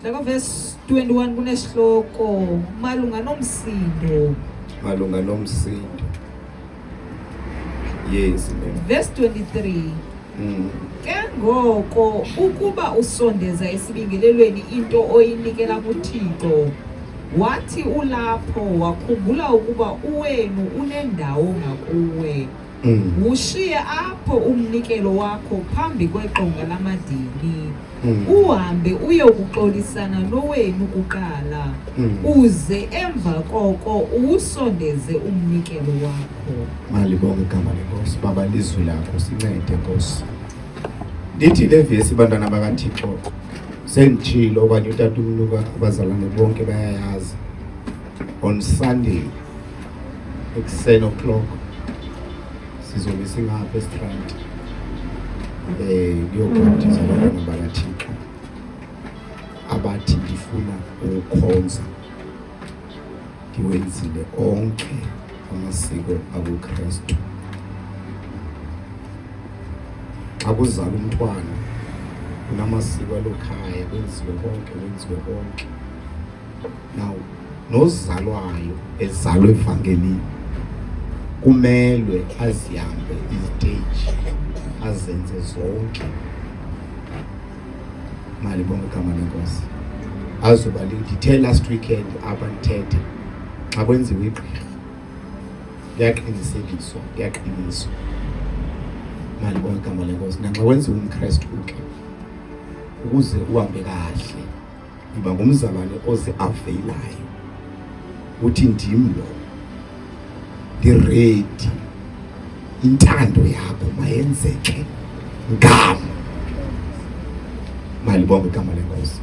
Ndakuvesi 21 kunesihloko malunga nomsindo. Malunga nomsindo. Yes. Verse 23. Ke ngoko ukuba usondeza esibingelelweni into oyinikela kuThixo, wathi ulapho wakhumbula ukuba uwenu unendawo ngakuwe. Wushiye apho umnikelo wakho phambi kweqonga lamadini. Uhambe uyokuxolisana nowenu kuqala, uze emva koko uwusondeze umnikelo wakho. Malibonge igama leNkosi. Baba, lizwi lakho sincede Nkosi. Lithi le vesi, bantwana bakaThixo, senditshilo okanye utata umnuka, abazalwane bonke bayayazi. On Sunday ekuseni o'clock sizobe singapha eStrand kuyobhaptiza abantwana bakaThixo abathi ndifuna ukukhonza, ndiwenzile onke amasiko akuKristu. Xa kuzala umntwana kunamasiko alokhaya, kwenziwe konke, kwenziwe konke. Now nozalwayo ezalwe evangelini kumelwe azihambe iziteji, azenze zonke. Malibonge igama leNkosi. Azoba ndithe last weekend apha ndithetha, xa kwenziwa igqirha kuyaqinisekiswa, kuyaqiniswa. Malibonge igama leNkosi. Naxa kwenziwa umKristu ke, ukuze uhambe kahle, iba ngumzalwane ozi-aveyelayo, uthi ndim lo, ndiredi, intando yakho mayenzeke ngam. Malibonge igama leNkosi.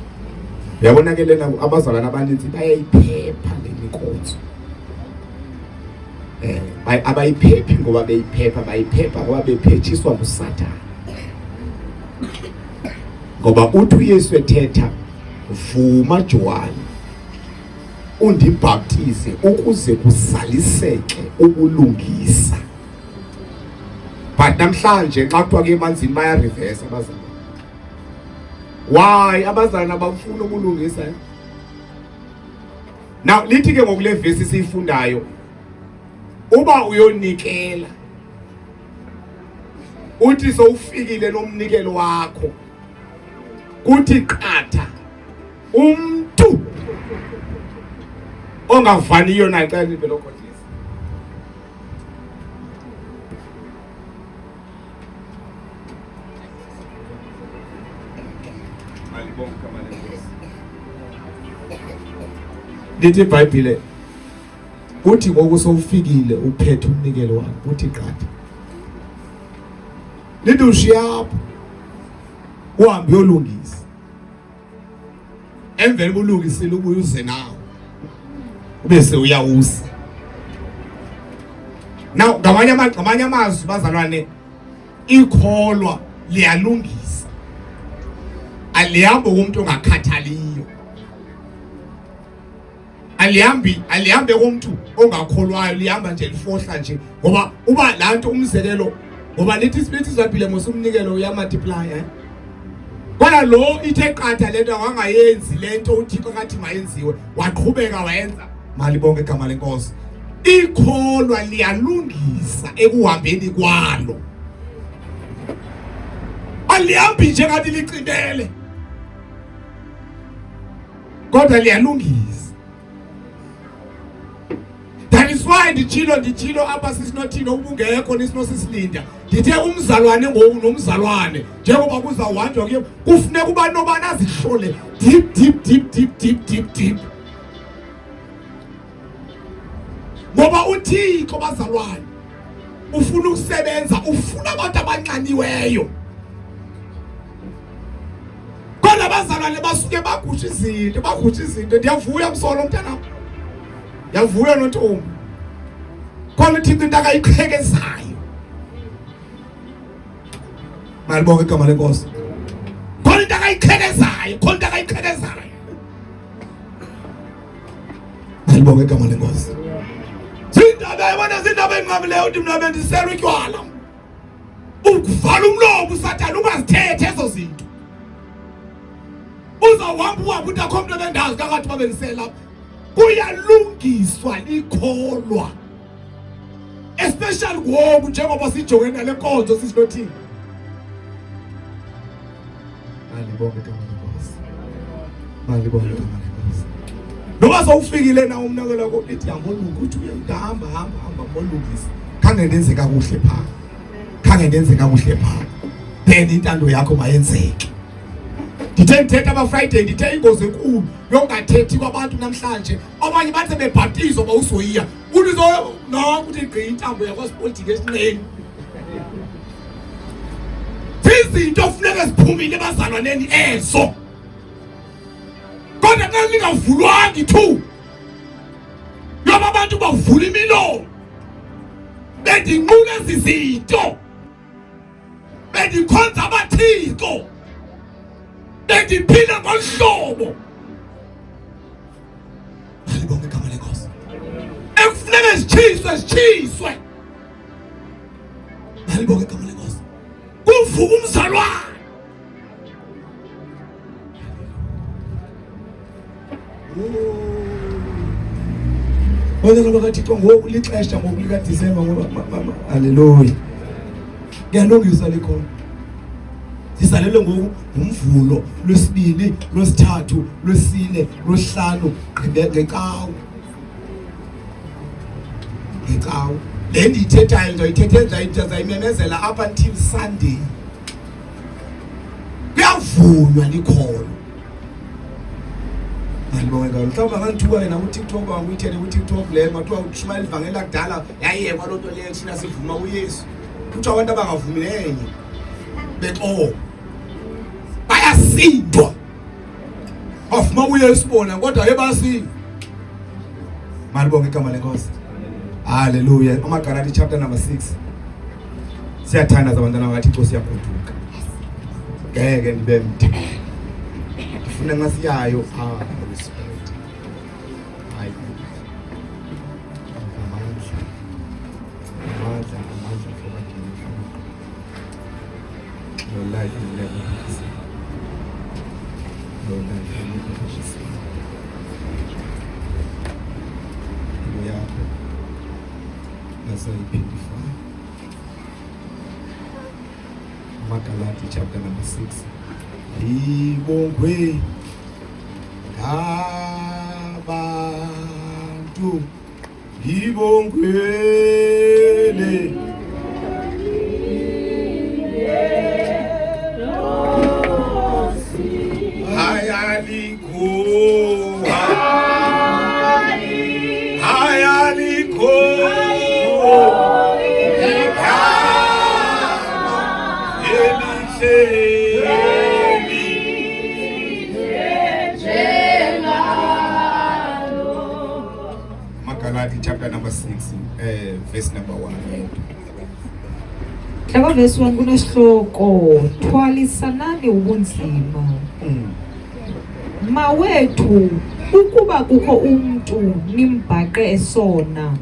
Uyabona ke lena, abazalwane abaninzi bayayiphepha le nkonzo. Abayiphephi ngoba beyiphepha, bayiphepha ngoba bephetshiswa nguSathane. Ngoba uthi uYesu ethetha, vuma Johane, undibhaptize ukuze kuzaliseke ubulungisa. But namhlanje xa kuthiwa ke emanzini bayarivesa abazalwane. Why abazalwane abafuna ubulungisa? Now lithi ke ngokule vesi siyifundayo, uba uyonikela, uthi sowufikile nomnikelo wakho, kuthi qatha umntu ongavaniyo naye. Xa live lokhohlisa, lithi iBhayibhile, uthi ngoku sowufikile uphethe umnikelo wakho, uthi qatha, lithi ushiya apho uhambe uyolungisa. Emveni kulungisile ubuye uze nawo, ubese uyawusa. Now ngamanye amazwi bazalwane, ikholwa liyalungisa, alihambi umuntu ongakhathaliyo, alihambi umuntu ongakholwayo, lihamba nje lifohla nje. Ngoba uba laa nto, umzekelo, ngoba lithi iBhayibhile mos umnikelo uyamultiply, eh? Kodwa lo ithe qatha lento, wangayenzi lento uThixo kathi mayenziwe, waqhubeka wayenza. Malibonge igama leNkosi. Ikholwa liyalungisa ekuhambeni kwalo, alihambi nje ngathi licibele, kodwa liyalungisa. That is why nditshilo apha, sisinothini ubungekho nisinosisilinda, ndithe umzalwane ngoku nomzalwane, njengoba kuzawuhanjwa kuye, kufuneka uba nobani azihlole deep, deep, deep, deep, deep, deep, deep, ngoba uThixo bazalwane ufuna ukusebenza, ufuna abantu abanxaniweyo. Kodwa abazalwane basuke bagusha izinto, bagusha izinto. Ndiyavuya msolo mntanam, ndiyavuya nontombi, khona uThixo into akayiqhekezayo. Malibonge igama leNkosi. Khona into akayiqhekezayo, khona into akayiqhekezayo. Malibonge igama leNkosi. Zindaba yabona, zindaba enqabileyo, uthi mna bendisela utywala. Ukuvala umlomo uSathane, ungazithethe ezo zinto. Uzawuhamba uhambe uthi akho mntu ebendazi kakathi uba bendisela. Kuyalungiswa likholwa. Especially ngoku njengoba sijongene nale nkonzo sisinothini. Malibonge igama lenkosi. Malibonge igama lenkosi. Noba sowufikile na umnakelo wakho lithi hamboluka uthi uyahamba hamba hamba mbolukisa. Khange ndenze kakuhle pha. Khange ndenze kakuhle pha. Then intando yakho mayenzeke. Ndithe ndithetha aba Friday ndithe ingozi enkulu yongathethi kwabantu namhlanje. Abanye bathi bebhaptizwa bawusoyiya. Uthi so no uthi gqi intambo yakwaSpolitiki esinqeni. Zizinto funeka ziphumile ebazalwaneni ezo. Kodwa xa lingavulwanga ithuba yoba abantu bavula imilomo bendinqula ezi zinto bendikhonza abathixo bendiphila ngolu hlobo malibonge igama lenkosi ekufuneka zitshiswe zitshiswe malibonge igama lenkosi kuvuka umzalwane Bantwana bakaThixo ngoku lixesha ngoku likaDisemba ngoba haleluya. Kuyalungiswa likhona. Sisalelwe ngoku ngumvulo lwesibini, lwesithathu, lwesine, lwesihlanu, gqibe ngecawa. Ngecawa. Le ndiyithethayo ndizayithethe ndizayimemezela up until Sunday. Kuyavunywa likholo. Malibonge kakhulu. Mhlawumbe angangithuka yena ku-TikTok anguyithele ku-TikTok le ngathiwa ushumayela ivangeli lakudala yayiyekwa loo nto leyo thina sivuma uYesu. Kuthiwa abantu abangavumi nenye bexoka bayasindwa bavuma uYesu bona kodwa ebasindwa. Malibonge igama lenkosi. Haleluya. AmaGalati chapter number 6. Siyathandaza abantwana bakaThixo siyagoduka. Ngeke ndibe mde. Ndifuna nxa siyayo ah Holy Spirit. Hayi. Amandla. Amandla, amandla for Your life will never be the same. Your life will never be the same. Impilo yakho asayiphinde ifane. AmaGalati chapter number 6. Ibongwe ngabantu ibongwele Magalati chapter number 6 verse number 1. Hlaba verse 1 kunesihloko thwalisanani ubunzima. Mawethu ukuba kukho umntu nimbhaqe esona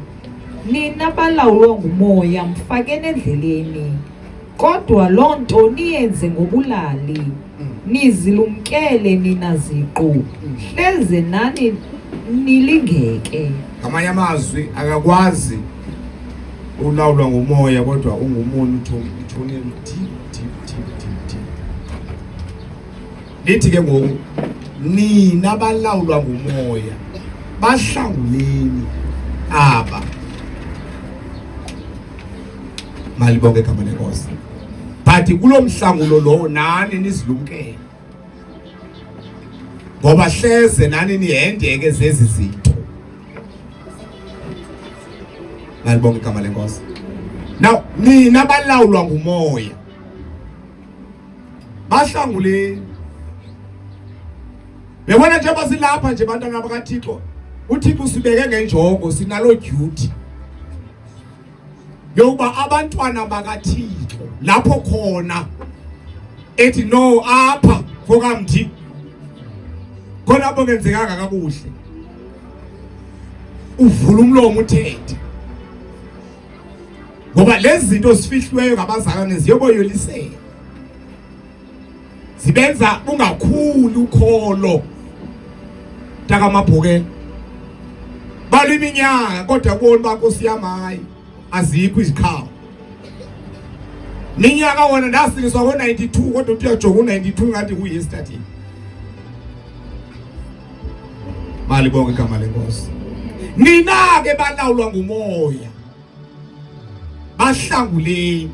nina balawulwa ngumoya mfakeni endleleni kodwa loo nto niyenze ngobulali nizilumkele nina ziqu hleze nani nilingeke. Ngamanye amazwi akakwazi ulawulwa ngumoya kodwa ungumuntu uthonile deep deep deep deep deep. Lithi ke ngoku nina balawulwa ngumoya bahlanguleni aba. Malibonge igama lenkosi. But kulo mhlangulo lowo nani nizilumkele. Ngoba hleze nani nihendeke zezi zinto. Malibonge igama lenkosi. Now nina balawulwa ngumoya. Bahlanguleni. Yabona njengoba silapha nje bantwana bakaThixo, uThixo usibeke ngenjongo sinalo duty yokuba abantwana bakaThixo lapho khona ethi no apha fokamthi khona apho kenzekanga kakuhle uvula umlomo uthethe ngoba lezi zinto zifihliweyo ngabazalwane ziyoboyolisela. Zibenza bungakhuli ukholo. Takamabhokela. Balwa iminyaka kodwa kubona uba Nkosi yam hayi azikho izikhawu. Minyaka wona ndasiliswa ngo-92 kodwa uthi uyajonga u-92 ngathi kuyesterday. Malibonge igama lenkosi. Nina ke balawulwa ngumoya. Bahlanguleni.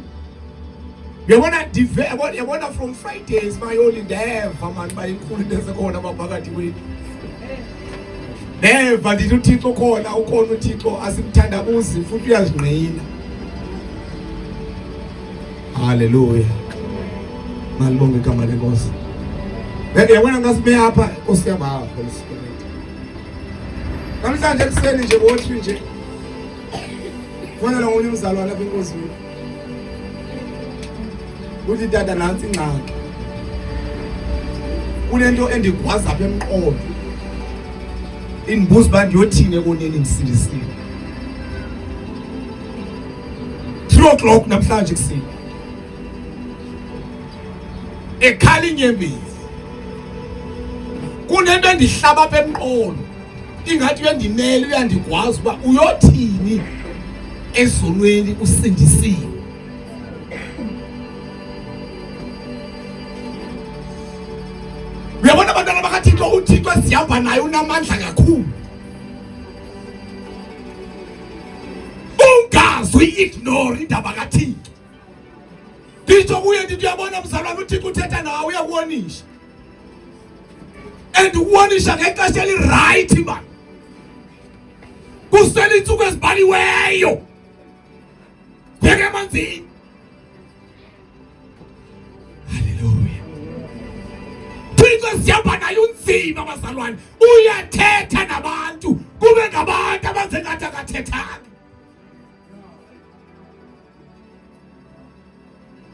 Uyabona ndive yabona yabona from Fridays mayoli ndeva mani bayinkulu into esekhona maphakathi kwethu. Neva ndithi uThixo khona ukhona uThixo asimthandabuzi futhi uyazingqina. Haleluya. Malibonge igama lenkosi. Yabona ngasime apha Nkosi yam Holy Spirit. Namhlanje ekuseni nje ngo-3 nje. Fonela ngomunye umzalwane apha enkozweni. Uthi tata nantsi ingxaki. Kunento endigwaza apha emqolo. Indibuza uba ndiyothini ekoneni ndisindisiwe. 3 o'clock namhlanje kuseni. Ekhala inyembezi. Kunento endihlaba apha emqolo. Ingathi uyandimela uyandigwaza uba uyothini ezulwini usindisiwe. Uyabona abantwana bakaThixo, uThixo esihamba naye unamandla kakhulu. Ungaze uyi-ignore indaba kaThixo. Nditsho kuye ndithi uyabona mzalwane, uThixo uthetha nawe uyakuwonisha. And ukuwonisha ngexesha elirayithi man. Kusele iintsuku ezibaliweyo. Bheka emanzini. Haleluya. Thixo sihamba naye unzima bazalwane. Uyathetha nabantu kube ngabantu abenze ngathi akathethanga.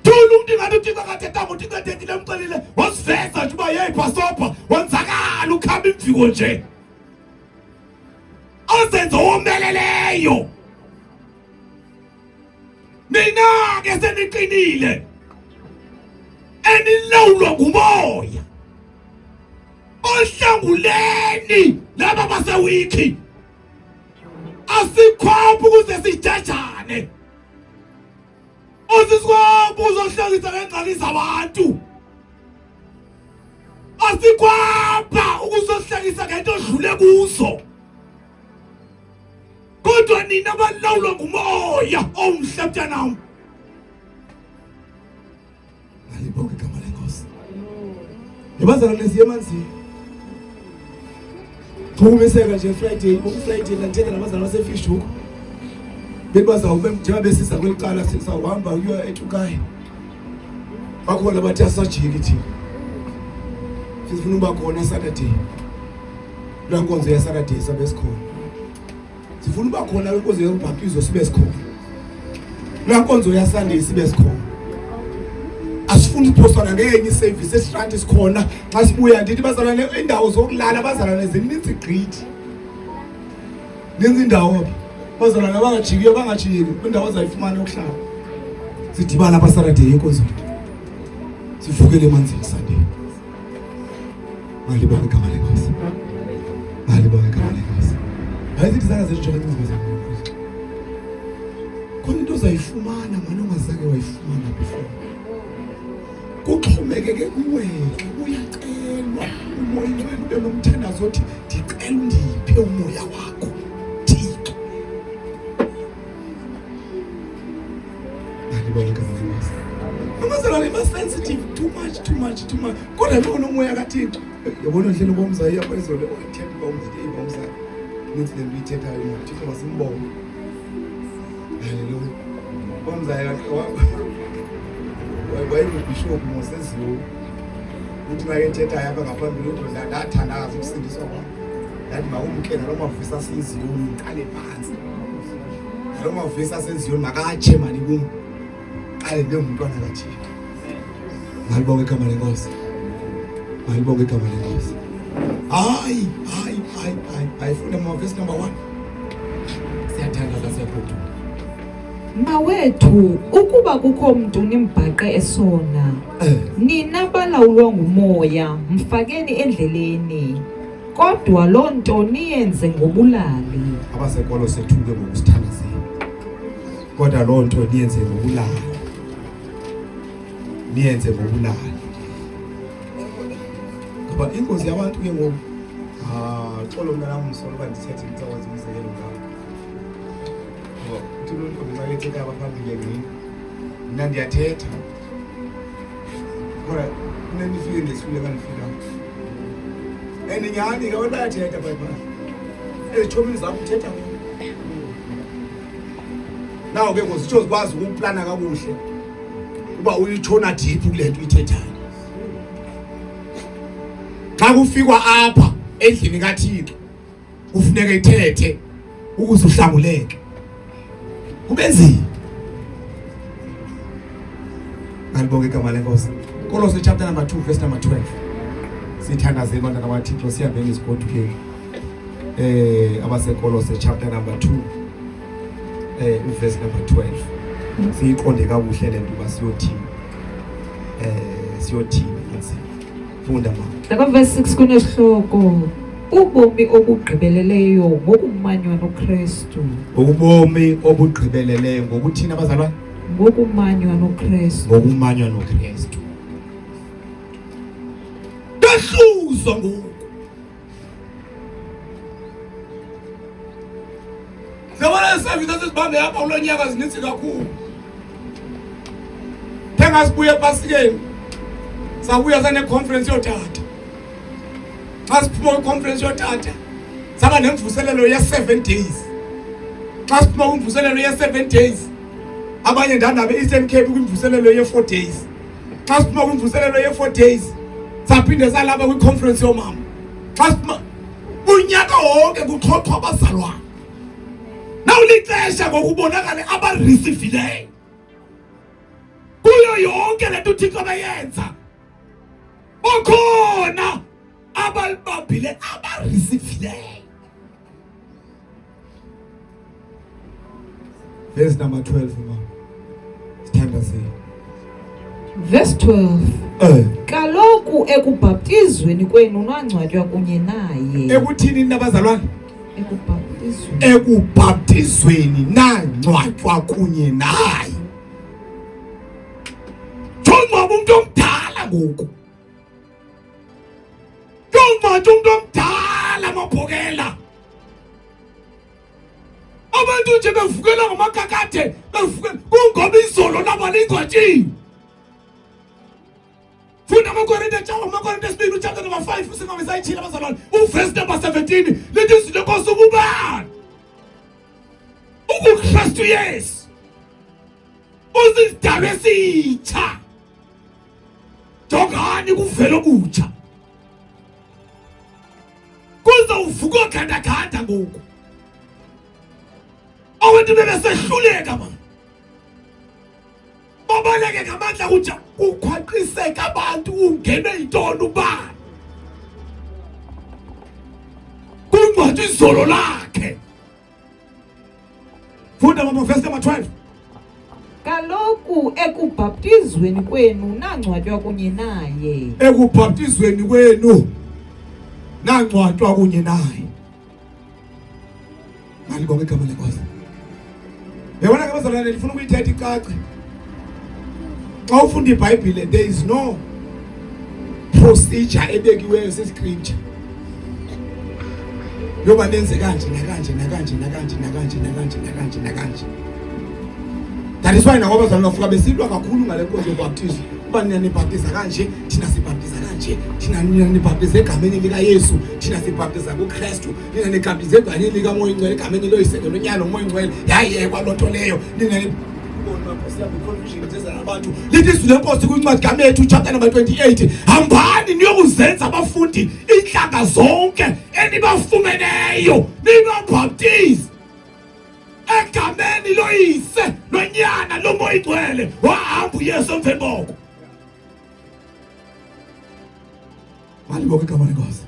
Thula umntu ingathi uThixo akathethanga, uThixo ethethile emxelile wasiveza nje uba yeyi bhasobha wonzakala ukhaba imviko nje. Azenze owomeleleyo. Nina ke seniqinile enilawulwa ngumoya ohlanguleni laba basewiki asikhwaphi ukuze sijajane asikhwaphi uzohlekisa ngengxaki zabantu asikhwapha ukuzohlekisa ngento odlule kuzo kodwa nina balawulwa ngumoya omhle mntanam. Alibonge igama lenkosi. Yabazalwane siye emanzini. Chukumiseka nje Friday, uFriday ndandithetha nabazalwane baseFishhoek. Bethi bazawube njengoba besiza kweli cala sizawuhamba ukuya eTukai. Bakhona bathi asajiki thina. Sifuna uba khona Saturday. Kulaa nkonzo yaSaturday sabe sikhona. Sifuna uba khona kwinkonzo yobhaptizo sibe sikhona. Kulaa nkonzo yaSunday sibe sikhona. Asifuni ukuphosana ngenye iservice esitranti sikhona xa sibuya ndithi bazalwane iindawo zokulala bazalwane zininzi gqithi. Ninzi indawo apha. Bazalwane abangajikiyo bangajiki kwindawo azayifumana yokuhlala. Sidibana apha Saturday enkonzweni. Sivukele emanzini Sunday. Malibonge igama lenkosi. Malibonge igama lenkosi. Hayi sithi zanga zethu njengoba incingo Khona into ozayifumana mani ongazange wayifumana before. Kuxhomekeke kuwe, uyacelwa umoya ingcwele ube nomthandazo othi ndicela undiphe umoya wakho Thixo. Malibonge igama lenkosi. Abazalwane ba-sensitive too much, too much, too much. Kodwa lona umoya kaThixo. Yabona ndlela ubomzayo apha izolo oyithetha uba umzali eyi bomzayo. Ninzi le nto uyithethayo mna Thixo masimbonge. Haleluya. Bomzayo wayengubhishophu moseziyo. Uthi uma ethethayo apha ngaphambili uthi ndathandaza ukusindiswa kwam. Ndathi makumke naloo mavisa aseziyoni ngiqale phantsi. Naloo mavisa aseziyoni makatshe mani kum. Qale ndibe ngumntwana kaThixo. Malibonge igama lenkosi. Malibonge igama lenkosi. Hayi, hayi, hayi, hayi. Hayi funda mama verse number 1. Siyathandaza siyagoduka. Mawethu, ukuba kukho mntu nimbhaqe esona, nina balawulwa ngumoya, mfakeni endleleni. Kodwa loo nto niyenze ngobulali. Abasekolo sethuke ngokusithandazela. Kodwa loo nto niyenze ngobulali. Niyenze ngobulali. Ngoba ingozi yabantu ke ngoku ah xolo mntanam msolo uba ndithethe ndizakwazi umzekelo ngawo. Ngoba uthi loo ntombi xa ethetha apha phambili ngini mna ndiyathetha. Kodwa mna ndifike ndehlule xa ndifika. And nyhani ke abantu bayathetha bhayibhali. Ezitshomini zakho uthetha ngoku. Nawo ke ngoku zitsho zikwazi ukuplana kakuhle uba uyitshona deep kule nto uyithethayo. Xa kufikwa apha endlini kaThixo kufuneka ithethe ukuze uhlanguleke. Kube nzima. Malibonge igama lenkosi. Kolose chapter number 2 verse number 12. Sithandaze bantwana baThixo sihambeni sigodukeni. Abasekolose chapter number 2 verse number 12. Siyiqonde kakuhle le nto uba siyothini. Siyothini nzima. Funda mama. Ndaka verse 6 kunesihloko ubomi obugqibeleleyo ngokumanywa noKristu. Ubomi obugqibeleleyo ngokuthini abazalwane? Ngokumanywa noKristu. Ngokumanywa noKristu. Ndahluzwa ngoku. Yabona isevisi esizibambe apha kulo nyaka zininzi kakhulu. Thenga sibuye ePasikeni. Sabuya sane-conference yootata. Xa siphuma kwi-conference yootata saba nemvuselelo ye-7 days. Xa siphuma kwimvuselelo ye-7 days abanye ndandaba e-Eastern Cape kwimvuselelo ye-4 days. Xa siphuma kwimvuselelo ye-4 days saphinde salapha kwi-conference yoomama. Xa siphuma unyaka wonke kuxhoxhwa abazalwane. Nawulixesha ngokubonakala abarisivileyo kuyo yonke le nto uThixo abeyenza, bakhona abalibambile abarisivileyo. Verse number 12 mama. Sithandazile. Verse 12. Kaloku ekubhaptizweni kwenu nangcwatywa kunye naye. Ekuthini nabazalwane? Ekubhaptizweni. Ekubhaptizweni nangcwatywa kunye naye. Jongcwaba umuntu omdala ngoku. Jongcwaba umuntu omdala mabhokela. Abantu nje bevukela ngamakakade, bevukela kungoba izolo labo lingcwatshiwe. Funda amaKorinte chapter, amaKorinte esibini chapter number 5 singabe sayithile abazalwane. Uverse number 17 lithi izwi lenkosi ukubani? UkuKristu Yesu. Usisidalwa esitsha. Jongani kuvela okutsha. Kuzawuvuka ogandaganda ngoku. Abantu bebesehluleka manje. Babaleke ngamandla kuja kukhwaqiseka abantu ungene intoni ubani. Kungcwatshwa izolo lakhe. Funda mama verse number 12. Kaloku ekubhaptizweni kwenu nangcwatywa kunye naye. Ekubhaptizweni kwenu nangcwatywa kunye naye. Malibonge igama lenkosi. Yabona ke bazalwane ndifuna ukuyithetha icace. Xa ufunda iBhayibhile there is no procedure ebekiweyo siscripture. Yoba nenze kanje nakanje nakanje nakanje nakanje nakanje nakanje nakanje. That is why nabo abazalwane bafika besilwa kakhulu ngale nkonzo yobhaptizo. Uba nina nibhaptiza kanje, thina sibhaptiza kanje, thina nina nibhaptiza egameni likaYesu, thina sibhaptiza kuKristu, nina nibhaptiza egameni likaMoya Oyingcwele, egameni loYise noNyana noMoya Oyingcwele. Yayekwa loo nto leyo. Nina abantu lithi izwi lenkosi kwincwadi kaMethu chapter number 28 hambani niyokuzenza abafundi iintlanga zonke enibafumeneyo nibabhaptize egameni loyise lonyana lomoya ingcwele. Wahamba uYesu emveni koko. Malibonge igama lenkosi.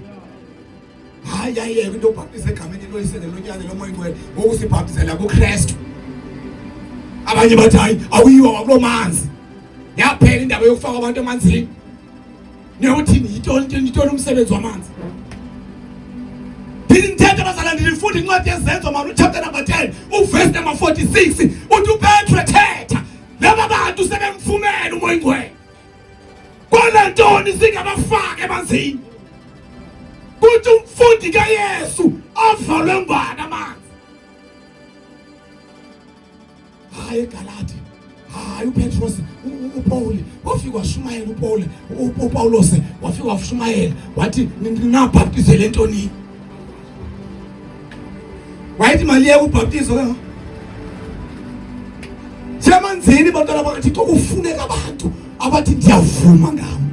Hayi ayiyeke into yobhaptiza egameni loyise nelonyana lomoya ingcwele, ngoku sibhaptizela kuKristu. Abanye bathi hayi awuyiwa kwakuloo manzi. Yaphela indaba yokufaka abantu emanzini. Niyothini yintoni yintoni umsebenzi wamanzi? Ndithetha bazalwane ndifunda incwadi yezenzo mama uchapter number 10 uverse number 46 uthi uPetro ethetha laba bantu sebemfumene umoya ingcwele. Kona ntoni singabafaka emanzini? Kuthi umfundi kaYesu avalwe ngwana amanzi. Hayi eGalati hayi uPetros uPaul wafika washumayela uPaul uPaulos wafika washumayela wathi ningabhaptizele entoni wayethi mali yeke ubhaptizo ke semanzini bantwana bakaThixo kufuneka abantu abathi ndiyavuma ngam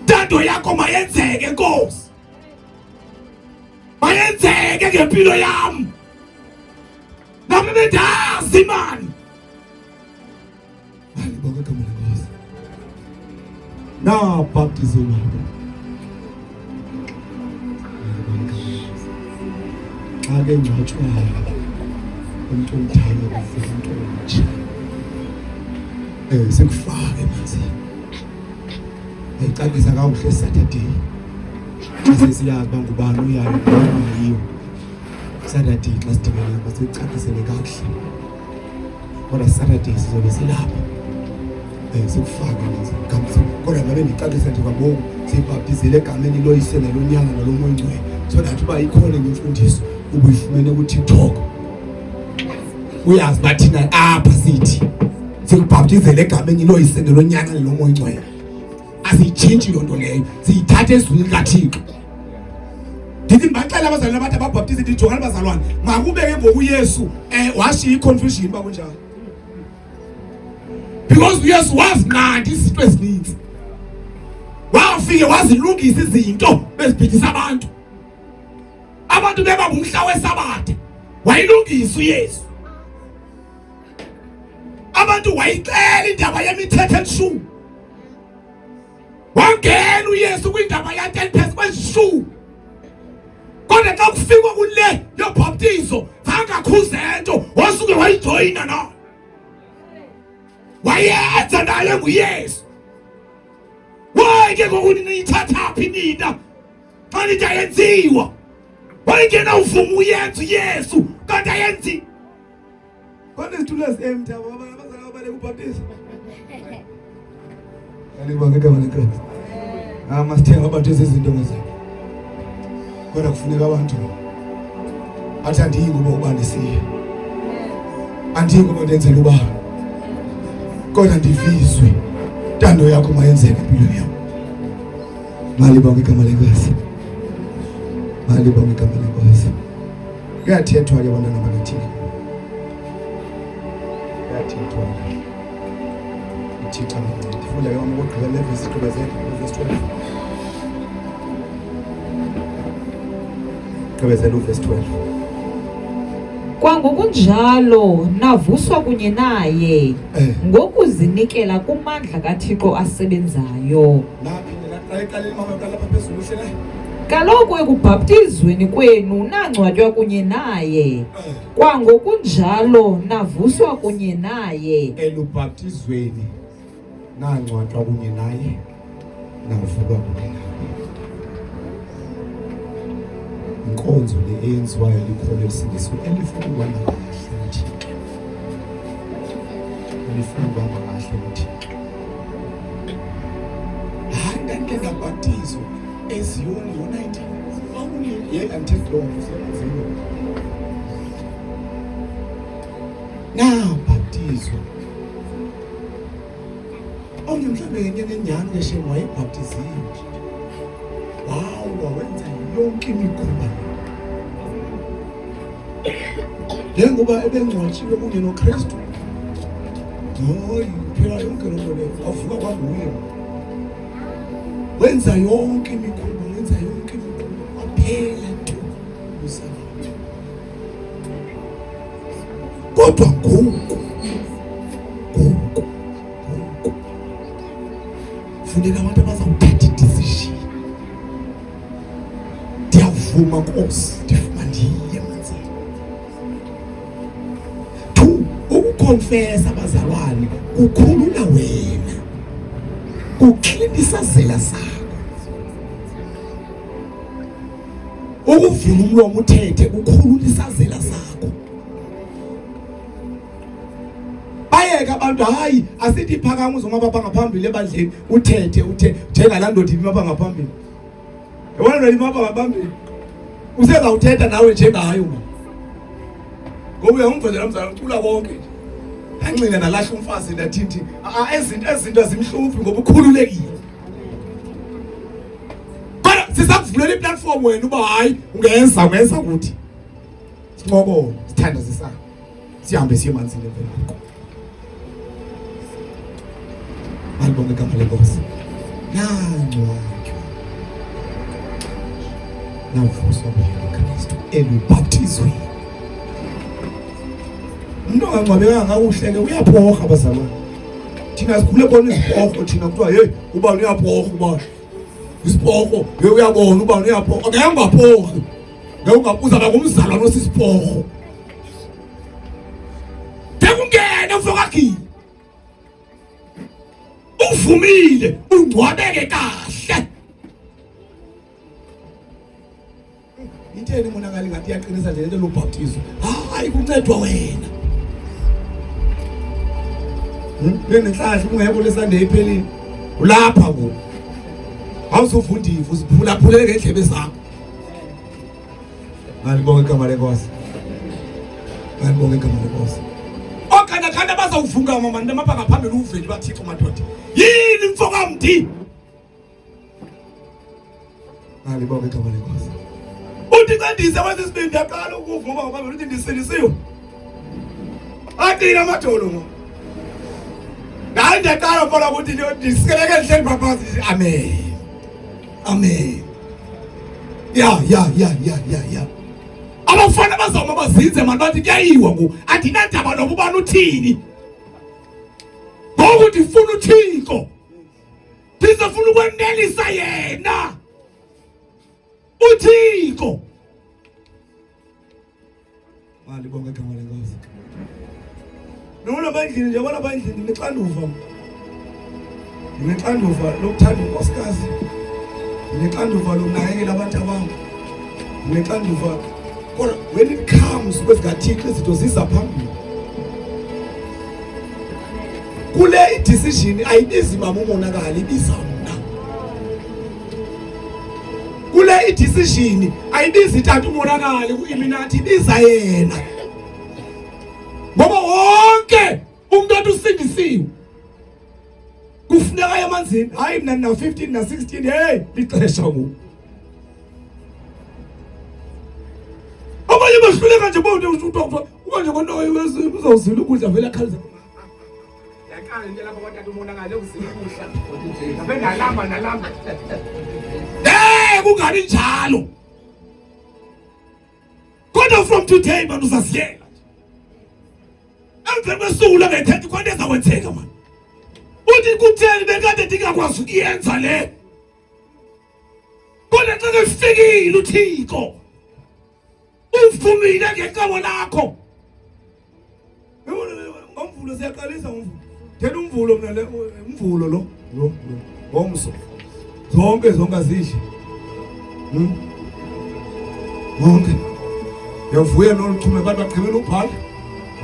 ntando yakho mayenzeke nkosi mayenzeke ngempilo yam nami bendazi mani alibonge igama lenkosi nabhaptizo lwabo xa ke ngcwatshwayo umntu omdala kuvela umntu omtsha um sikufake emanzini ayicacisa kakuhle Saturday xa sesiyazi uba ngubani uyayo ngubani ungayiyo Saturday xa sidibene masicacisele kakuhle kodwa Saturday sizobe silapha um sikufake kodwa ngabe ndicacisa nje kwangoku sibhaptizele egameni loyise nelonyana nalomoya oyingcwele so that uba ikhona enye imfundiso ubuyifumene kuTikTok uyazi uba thina apha sithi sikubhaptizele egameni loyise nelonyana nelomoya oyingcwele asiyitshintshi loo nto leyo siyithatha ezwini likathixo ndithi ndibaxela abazalwane abathi ababhaptize ndijongani bazalwane makube ke ngoku uyesu um washiya i-confusion uba kunjalo because uyesu wazinqanda izinto ezininzi wafike wazilungisa izinto bezibhidisa abantu abantu beba ngumhla wesabatha wayilungisa uyesu abantu wayixela indaba yemithetho elishumi wangena uYesu kwindaba ya-10 phezu kwezishumi kodwa xa kufikwa kule yobhaptizo zange akhuze nto wasuke wayijoyina nayo wayenza naye nguYesu waye ke ngoku niyithatha phi nina xa nithi ayenziwa wayengena uvuma uyenza uYesu kanti ayenziwa Khona izitulo ezi-empty abo abazali ababaleka ubhaptizo. Alibonge igama leNkosi. Ah masithenga abantu ezizinto ngezabo. Kodwa kufuneka abantu athi andiyi ngoba uba ndisiye. Andiyi ngoba ndenzela uba. Kodwa ndivizwe. Ntando yakho mayenzeke empilweni yam. Malibonge igama leNkosi. Malibonge igama leNkosi. Kuyathethwa ke bantwana bakaThixo. Kuyathethwa ke. UThixo anganceda. Funda ke mama ukugqibela le vesi igqibezele uvesi 12. Gqibezela uvesi 12. Kwangokunjalo navuswa kunye naye eh. ngokuzinikela kumandla kaThixo asebenzayo. Naphi nina qala mama qala lapha phezulu uhle la. Kaloku ekubhaptizweni kwenu nangcwatywa kunye naye, eh. kwangokunjalo navuswa kunye naye. Elubhaptizweni nangcwatywa kunye naye, navuka kunye naye. Inkonzo le eyenziwayo likholo elisindisiwe elifuna ukuhamba kahle noThixo, elifuna ukuhamba kahle noThixo. Hayi, ndandike ndabhaptizwa eziyoni ngo-19 kwakunini ye andithethi loo nto semanzini nabhaptizwa omnye mhlawumbe ngenyanga enyhani ke shem wayebhaptiziwe wawa wenza yonke imikhuba njengoba ebengcwatshiwe kunye noKristu hayi phela yonke loo nto leyo wavuka kwanguye wenza yonke imikhuba wenza yonke imikhuba kwaphela tu usana kodwa ngoku ngoku ngoku funeka abantu abazawuthatha idecision ndiyavuma nkosi ndifuna ndiye emanzini Ukukonfesa bazalwane kukhulula wena, kuklinisa zela sakho. Ukuvula umlomo uthethe kukhulula isazela sakho. Bayeke abantu, hayi asithi phakama uzoma baba ngaphambili ebandleni uthethe uthe njengalaa ndoda ibimapha ngaphambili. Yabona ndoda imapha ngaphambili. Usezawuthetha nawe njengayo ma. Ngoba uyamvezela mzala ucula konke nje. Anxina nalahla umfazi ndathithi ezinto ezinto azimhluphi ngoba ukhululekile. Kodwa sisakuvulela iplatform wena uba hayi ungenza ungenza ukuthi sincokole sithandazisane sihambe siye emanzini emveni koko. Malibonge igama lenkosi. Nangcwatywa navuswa nguYesu Kristu elubhaptizweni. Umuntu ongangcwabekanga kakuhle ke uyaphorha bazalwane. Thina sikhule bona iziporho thina kuthiwa hey ubani uyaphorha ubani. Isiporho hey uyabona ubani uyaphorha. Ngeke ungaphorhi. Ngeke ungabuza ngumzalwane osisiporho. Tekungena mfokagile. Uvumile ungcwabeke kahle. Itheni monakali ngathi iyaqinisa nje lento lobhaptizo. Hayi kuncedwa wena. Benenhlahla ungekho leSunday iphelile. Ulapha ku. Awuzovundiva uziphulaphulele ngendlebe zakho. Malibonge igama lenkosi. Malibonge igama lenkosi. Okhanda khanda bazawuvungama mani bemapha ngaphambili uveli baThixo madoda. Yini mfokamdi? Malibonge igama lenkosi. Uthi ncedise kwesi sibindi aqala ukuvuma ngoba uthi ndisindisiwe. Aqina amadolo ngo. Hayi ndiyaqala mfana ukuthi ndisikeleke ndihleli phaphazi. Amen. Amen. Ya ya ya ya ya ya. Abafana bazama bazinze mani bathi kuyayiwa ngoku. Andinandaba noba ubani uthini. Ngoku ndifuna uThixo. Ndizofuna ukwenelisa yena. uThixo. Malibonge igama lenkosi. Noma lapha endlini nje lapha endlini nginexanduva. Nginexanduva lokuthanda unkosikazi. Nginexanduva lokunakekela abantu abami. Nginexanduva kodwa when it comes kwezikaThixo izinto ziza phambili. Kule i-decision ayibizi mama umonakalo ibiza mna. Kule i-decision ayibizi tata umonakali ku-Illuminati ibiza yena. Ngoba wonke umuntu othi usindisiwe kufuneka aye emanzini. Hayi mna ndina 15 na 16 hey lixesha ngoku. Abanye bahluleka nje bonke uba nje konto uzawuzila ukudla vele akhalisa. Yaqala into lapho kwatata umonakalo ukuzila ukudla. Ngabe nalamba nalamba. Hey kungabi njalo. Kodwa from today man uzaziyela. Emveni kwesuku langethetha khona ezakwenzeka man. Uthi kutheni bekade ndingakwazi ukuyenza le. Kodwa xa kefikile uThixo uvumile ngecebo lakho. Ngomvulo siyaqalisa ngomvulo. Thena umvulo mina le umvulo lo lo ngomso. Zonke zonke azidli. Bonke. Yavuya noluchume abantu bagqibela ubhala.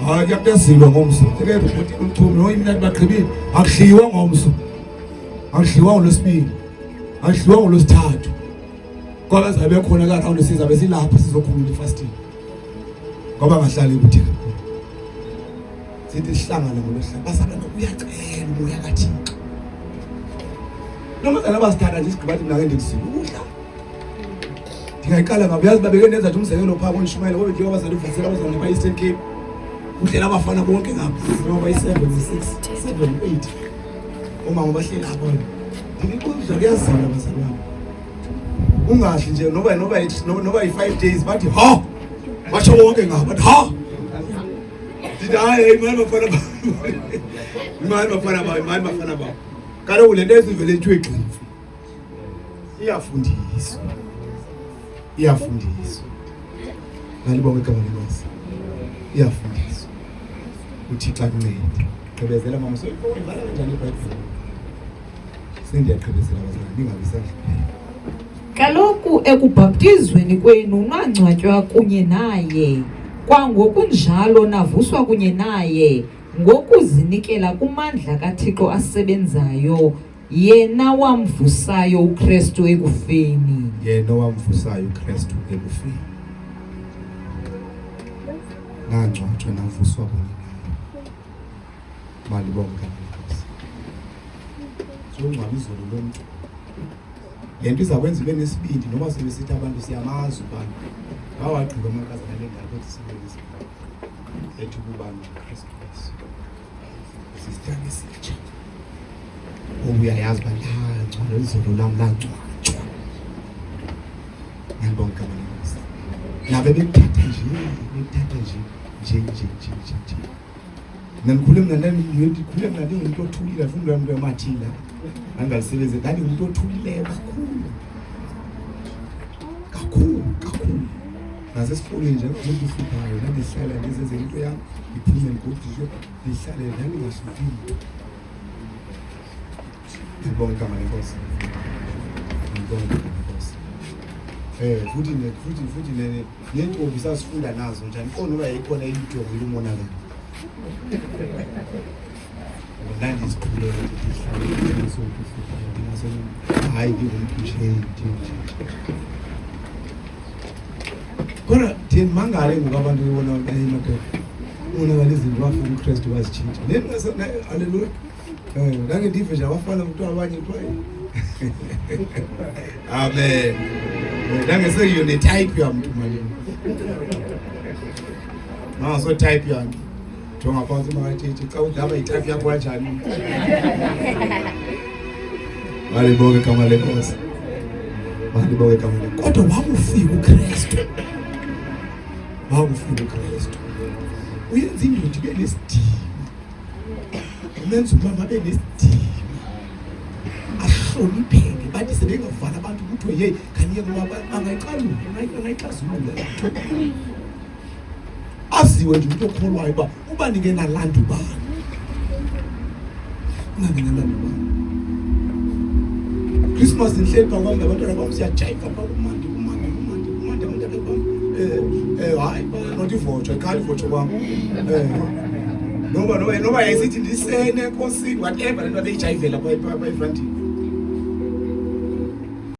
Hayi kuyakuyazilwa ngomso. Seke ukuthi uluchume no imina bagqibile. Akudliwa ngomso. Akudliwa ngolwesibili. Akudliwa ngolwesithathu. Ngoba zabe khona ka round sizabe silapha sizokhulula ifasting. Ngoba ngahlali kude kakhulu. Sithi sihlangane ngolwesihlanu. Bazalwane uyacela umoya kaThixo. Noma zalaba sithanda nje isigqiba mina ke ndikuzile ukudla. Ndingayiqala ngabe yazi babeke nenza nje umzekelo phaa konishumayela ngoba njengoba abazali uvusela abazali ba Eastern Cape. Udlela abafana bonke ngapha noma bayi 7 6 7 8. Omama bahleli apho. Ndikuzwa kuyazila bazali bami. Ungadli nje noba noba noba yi-5 days bathi ha basho bonke ngabo bathi ha ndithi hayi imali bafana ba imali bafana ba imali bafana ba kaloku le nto esivele ithiwe gxifu iyafundiswa iyafundiswa malibonge igama lenkosi iyafundiswa. UThixo akuncede. Gqibezela mama, so ivala kanjani iBhayibhile? Sendiyagqibezela bazalwane, ningabi sandla. Kaloku ekubhaptizweni kwenu nangcwatywa kunye naye, kwangokunjalo navuswa kunye naye ngokuzinikela kumandla kaThixo asebenzayo, yena wamvusayo uKristu ekufeni. Yena owamvusayo uKristu ekufeni. Nangcwatshwa navuswa kunye naye. Malibonge igama leNkosi. Songcwaba izolo lomntu. Le nto iza kwenza ube nesibindi noba sebesithi abantu siyamazi ubani. Bawagqiba amankazana le ndawo kodwa sibe nesibindi. Ethi ubani uKristu Yesu. Sisidalwa esitsha. Ngoba uyayazi uba langcwala izolo lam langcwatshwa. Ngiyalibonga igama leNkosi. Nabe bekuthatha nje, bekuthatha nje, nje nje nje nje nje. Mina ngikhule mina ngikhule mina ndingumuntu othulile, afuna umuntu emathila. Angalisebenzi, ndandingumuntu othulileyo kakhulu. Kakhulu, kakhulu. Nasesikolweni nje umuntu uhluphayo, ndandihlala ndizenzela into yam, ndiphume ndigoduke, ndihlale ndandingahluphi mntu. Ngibonga igama lenkosi. Ngibonga igama lenkosi. Futhi ne futhi futhi ne nentombi sasifunda nazo nje andiqondi uba yayikhona iyijongile umonakalo. Ndandiziqhulela ndihlale ndingaso hayi ndingumntu nje nje nje. Kodwa ndiye ndimangale ngoku abantu bebona hayi madoda ubonakala izinto wafika uKristu wazitshintsha. Haleluya. Ndange ndive nje abafana kuthiwa abanye kuthiwa amen. Ndange seyiyo netype yamntu manje. Naso type yami. Jonga phantsi makatshitshi xa udlaba itype yakho kanjani. Malibonge igama lenkosi. Malibonge igama lenkosi. Kodwa wakufika uKristu. Wakufika uKristu. Uyenza indoda ibe nesidima. Umenza umama abe nesidima. Ahlonipheke bathi sebengavala abantu kuthiwe hey khaniye kuba bangayixalula bangayixazulula le nto. Aziwe nje umuntu okholwayo uba uba nike nalanda ubani. Ungabe nalanda ubani. Christmas ndihleli phambi kwam nabantwana bam siyajayiva pha kumandi kumandi kumandi kumandi abantwana bam hayi not ivotsho iqala ivotsho kwam noba noba noba yayisithi ndisene enkosini whatever le nto abeyijayivela pha efrontini.